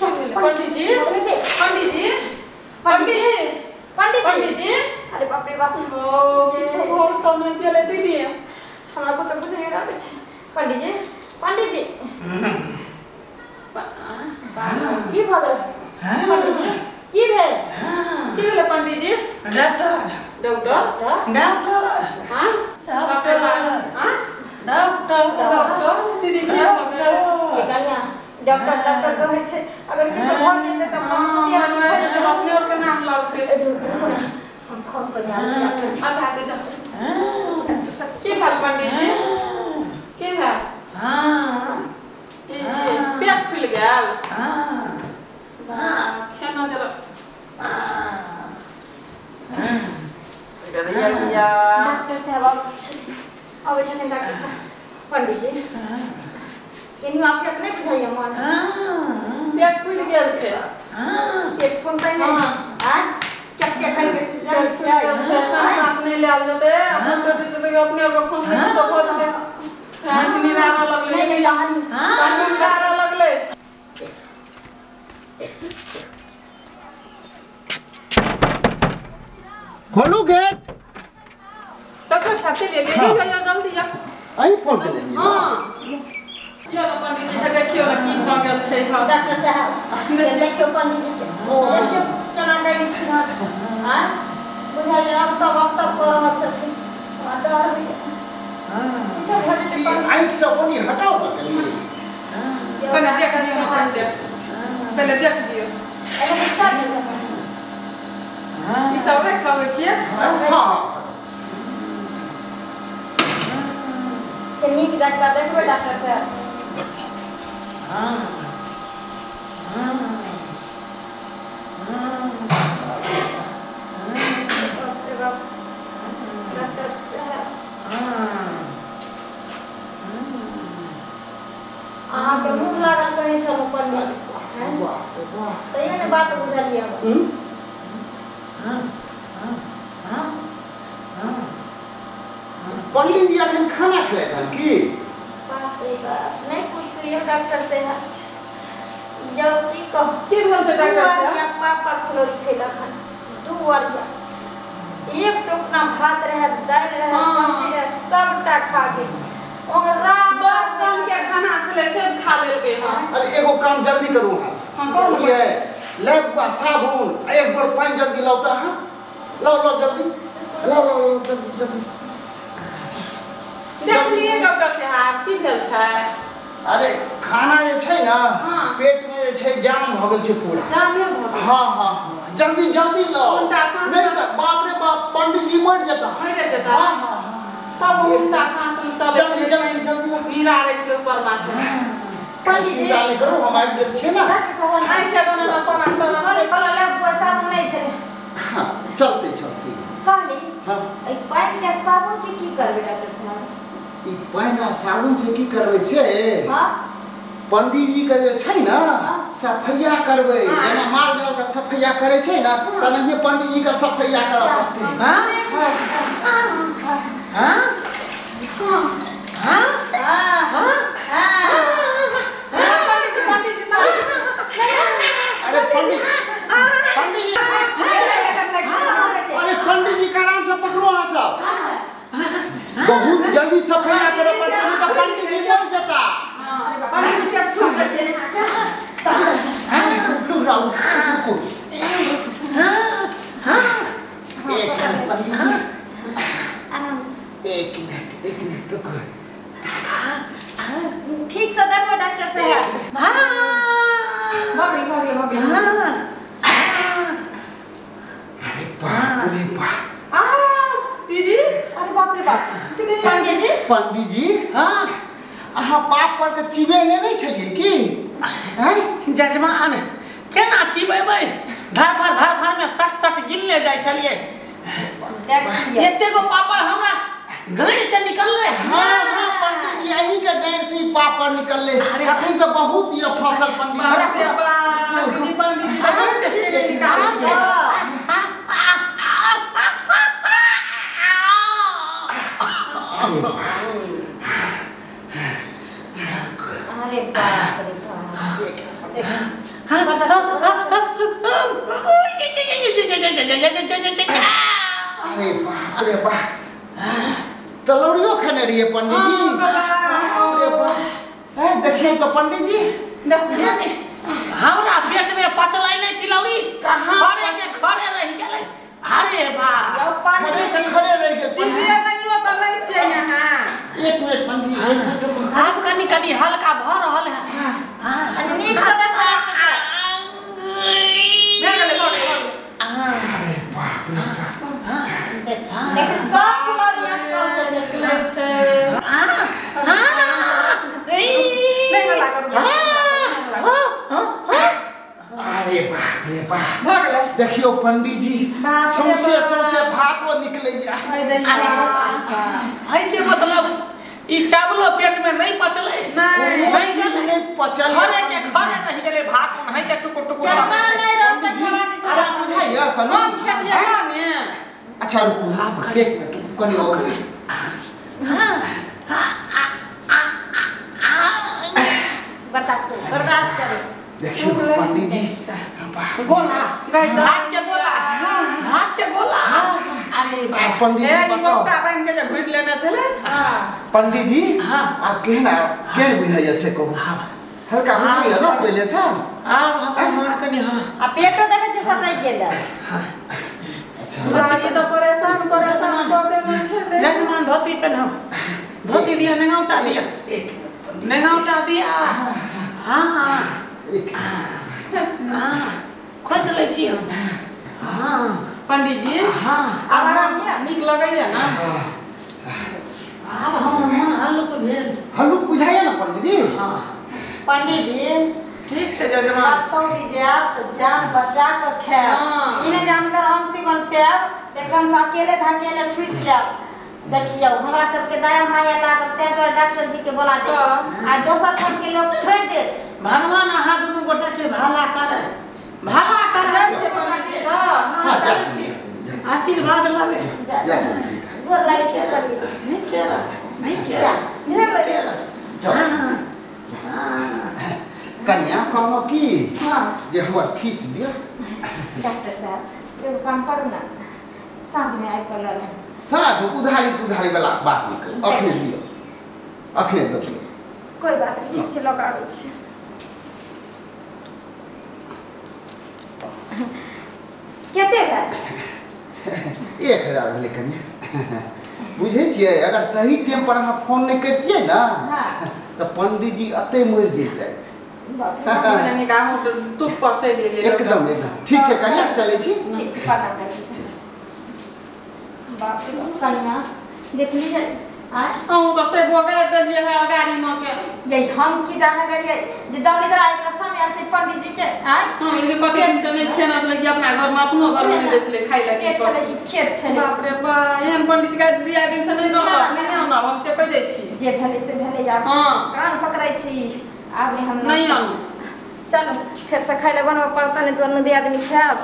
पंडित जी, पंडित जी, पंडित जी, पंडित जी। अरे बाप रे बाप, ओ किछो भोर त नै गेलै दीदी। हमरा को तऽ बुझाइ रहल छै। पंडित जी, पंडित जी, की भऽ गेल? पंडित जी, की भेल? की भेलै पंडित जी? डॉक्टर, डॉक्टर, डॉक्टर, हां डॉक्टर, हां डॉक्टर, डॉक्टर दीदी की भऽ गेल? ये कन्या डॉक्टर डॉक्टर कहै छै, अगर किछो भऽ जेतै तऽ हम अपने और के नाम लाउते। हम फोन कर आबै छी डॉक्टर। अच्छा आगे जाओ। की भेल पंडित जी? की भेल? हां की पेट खुलि गेल? हां खाना चलो। डॉक्टर साहब आबै छथिन। डॉक्टर साहब, पंडित जी केनियो आपके अपने बुझाइए मन। पेट खुलि गेल छै। पेट फुलतै नहि? आँय क्या क्या खाइ के जानै छियै? सांस नहि लायल जेतै, अपन तऽ अपने आप फंसले सब भऽ जेतै। आँखि निरारा लगलै। नहि नहि आँखि निरारा लगलै। खोलू गेट। डॉक्टर साहब चलिए गेलिए, जल्दी जा। अहीं फोन केलियै? हां ये लो पंडित जी के देखियो ना की भऽ गेल छै। हां डॉक्टर साहब देखियो पंडित जी के, देखियो केना करै छी। हां बुझाइए अब तब कऽ रहल छथिन। हमरा डर होइए किछो भऽ जेतै। ई आँखि से ओनी हटाउ ने कनी। पहिले देख दियौ ना, चलते पहिले देख दियौ। एगो बुझा दियौ। ई सब राखि आबै छियै। हां के नीक डॉक्टर देखबै डॉक्टर साहब। हां हां डॉक्टर साहब अहाँके मुँह लागल कहै छलहुँ पंडित जी, तैयो ने बात बुझलियै। पंडित जी अखन खाना खेलथि हन की? बाप रे बाप, नहि पूछू यौ डॉक्टर साहब। यौ की कहू, की भेल छै डॉक्टर साहब? पापड़ फुलौरी खेलक हन 2 अरिया, एक टोकना भात रहे, दालि रहे, सब्जी रहे, सबटा खा गेल। ओकरा 10 जन के खाना छलै से खा लेलकै। हां अरे एगो काम जल्दी करू अहाँ से। बुझलियै? लैब आ साबुन आ एक बोर पानि जल्दी लाउ तऽ अहाँ। लाउ लाउ जल्दी, लाउ लाउ जल्दी जल्दी। देखलियै डॉक्टर साहब की भेल छै? अरे खाना जे छै ने पेट में जे छै जाम भऽ गेल छै पूरा। जामे भऽ गेल? हाँ हाँ जल्दी जल्दी लाउ, नहीं तऽ बाप रे बाप पंडित जी मरि जेता। मरि जेता? हाँ हाँ तब उल्टा सांस चलै। जल्दी जल्दी जल्दी लाउ। मीरा रहै छै ऊपर माथे। पंडित जी चिंता नहि करू, हम आबि गेल छियै ने। डॉक्टर साहब आइ के बनल अपन अरे कहलहुँ बुआ साबुन नहि छलै। हाँ चलते चलते कहली। हाँ एहि पानि के साबुन के की करबै डॉक्टर साहब? ई पानि आ साबुन से की करबै से? हाँ पंडित जी के जे छै ने सफैया करबै, जेना माल जाल के सफैया करै छै ने तेनाहिए पंडित जी के सफैया करऽ पड़तै। हां हां हां हां अरे पंडित पंडित जी, अरे पंडित जी के आराम से पकड़ो अहाँ सब। बहुत जल्दी सफैया करऽ पड़तै, नहीं तऽ पंडित जी मरि जेता। पंडित जी चुप कर दे। रुक जाओ, रुको। एक मिनट पंडित जी, आराम से एक मिनट, एक मिनट रुको। ठीक से देखो डॉक्टर साहब। भऽ गेल भऽ गेल भऽ गेल। अरे बाप रे बाप। दीदी अरे बाप रे बाप। पंडित जी, पंडित जी हां अहाँ पापड़ के चिबेने नहि छलियै की? हैं जजमान केना चिबेबै? धरफड़ धरफड़ में सट सट गिलने जाइ छलियै। एते गो पापड़ हमरा गैर से निकललै। हां हां पंडित जी अहीं के गैर से ही पापड़ निकललै। अखन तऽ बहुत ये फसल पंडित जी। अरे बाप दीदी, पंडित जी आराम से निकाल। अरे बाप रे बाप। अरे बाप रे बाप, तलौरियो खेने रहिए पंडित जी। अरे बाप, देखिए तो पंडित जी, हमरा पेट में पचलै नहीं तिलौरी, कहाँ खरे के खरे रहि गेलै। अरे बाप, खरे के खरे रहि गेल। चिड़िया नहीं हो तो नहीं छै यहाँ। एक मिनट पंडित जी, आब कनी कनी हल्का भ रहल है। हां नीक से देखा। भए गेलै, भए गेलै। अरे बाप रे बाप, देख सब तिलौरी निकलै छै। नहीं हल्ला करू। अरे बाप रे बाप, भऽ गेलै। देखियो पंडित जी, सौंसे सौंसे भातो निकलैया। अरे है के मतलब ई चावलो पेट में नहीं पचलै, नहीं नहीं पचल, खरे के खरे रहि गेलै भात ओनाहि के टुकुर टुकुर। पंडित जी आराम बुझाइया कनी? हम खेलिए ने। अच्छा रुकू, एक मिनट कनी और। बर्दाश्त करी, बर्दाश्त करी। देखियो पंडित जी, गोला भात के गोला, भात के गोला। अरे बाप पंडित जी बताओ, मोटा बन के जे घुट लेने छले। पंडित जी आप केहन केहन बुझाइया से कहू? हल्का बुझाइया ना पहिले से? आब हमर मन कनी। हां, आ पेटो देखै छै सटाइ गेल। अच्छा, गाड़ी तो परेशान परेशान क देने छले। जजमान धोती पहनाओ, धोती दिया, नेंगाउटा दिया, नेंगाउटा दिया। हां खोस लै छी हम। हां पंडित जी, हां आब आराम नीक लगैया ना? आब हमर मन हल्लुक भेल। हल्लुक बुझाइया ना पंडित जी? हां पंडित जी ठीक छै जजमान। कतौ भी जायब तऽ जान बचा कऽ खायब, ई नहि जानकर हम तीमन पायब एकदम से अकेले धकेले ठुसि जायब। देखियौ हमरा सबके दया माया लागल तैं दुआरे डॉक्टर जी के बोला दे, आ दोसर ठाम के लोग छोड़ि देत। भगवान अहाँ दुनू गोटा के भला करे, भला करे। हां आशीर्वाद लगे। गोर लागै छै पंडित जी। नहीं केरा, नहीं केरा, हां कन्या कहलो की जे हमर फीस दिअ। डॉक्टर साहब एगो काम करू ना, साँझ में आबि कऽ लऽ लेब। साँझ उधारी तुधारी वाला बात नहीं करू, अखने दिअ, अखने दऽ दिअ। कोई बात नहीं, ठीक छै, लऽ कऽ आबै छी। कते भेल? 1000 भेलै कन्या। बुझै छियै, अगर सही टाइम पर अहाँ फोन नहि करितियै ना तऽ पंडित जी अतै मरि जैतथि। एकदम एकदम ठीक छै कन्या, चलै छी। ठीक छै, प्रणाम डॉक्टर साहब। बाप रे बाप कन्या, देखली है अहूँ तऽ से भोगे देलियै है गाड़ी में के। यही हम की जाने गेलियै जे दलिद्रा एकरा समय आयल छै पंडित जी के। आँय हम ई कते दिन से नहि खेना छलै कि अपना घर में, अपनो घर में नहि दै छलै खाइ लए। पेट छलै कि खेत छलै। बाप रे बाप, एहन पंडित जी के दिया दिन से नहि नहब, नहि आनब, हम से कहि दै छी। जे भेलै से भेलै, आब कान पकड़ै छी, आब नहि हम नहि आनब। चलू फेर से खाइ लए बनबऽ पड़तै, नहि तऽ दुनू दियादनी खायब।